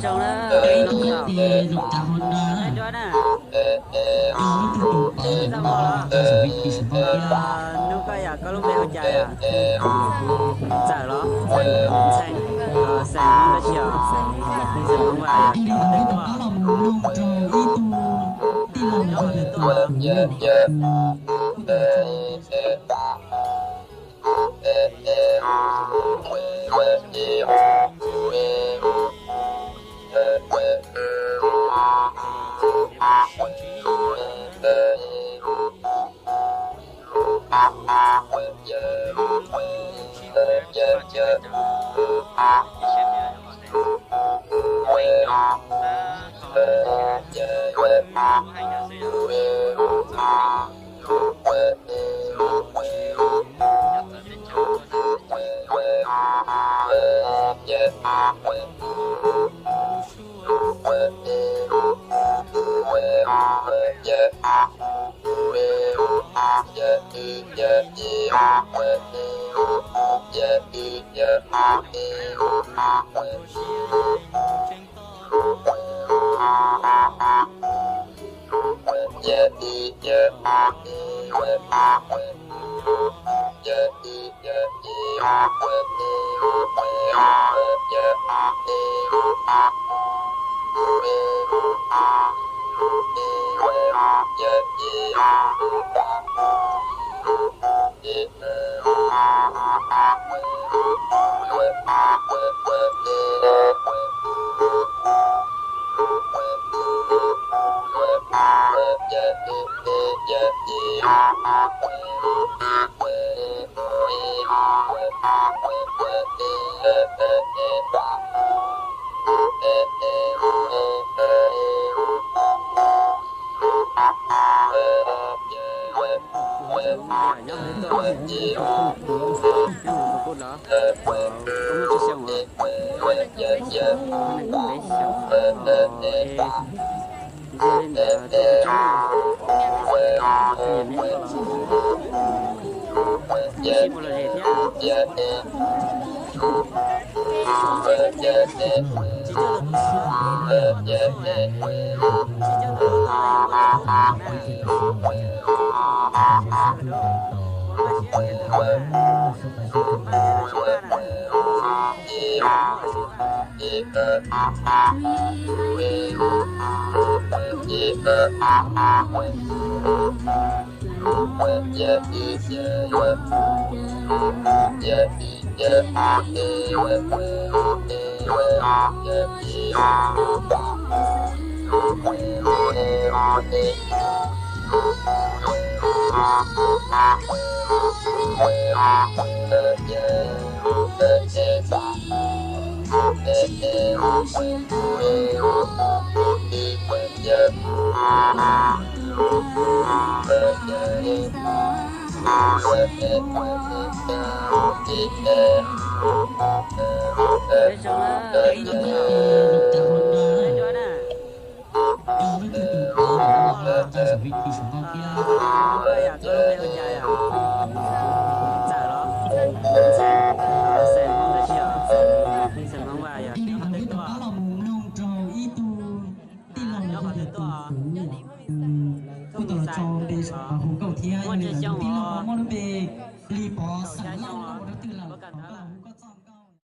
Zoo na, ib tug noj ces zaum tsav hauv na. Hnub koj yog koj lub npe hu cas yom? Txawm los? Ntxhee. Xeem Hmoob dab tsi os? Xeem Hmoob Vaj yom. Ib tug tij laug tus Ib tug tij laug hu tias tus kuv, kuj tau los tso npe hu nkauj thiab, yog li ntawd tus tij laug muaj lub npe li Pov Xeem Lauj, koj mus rau twg lawm?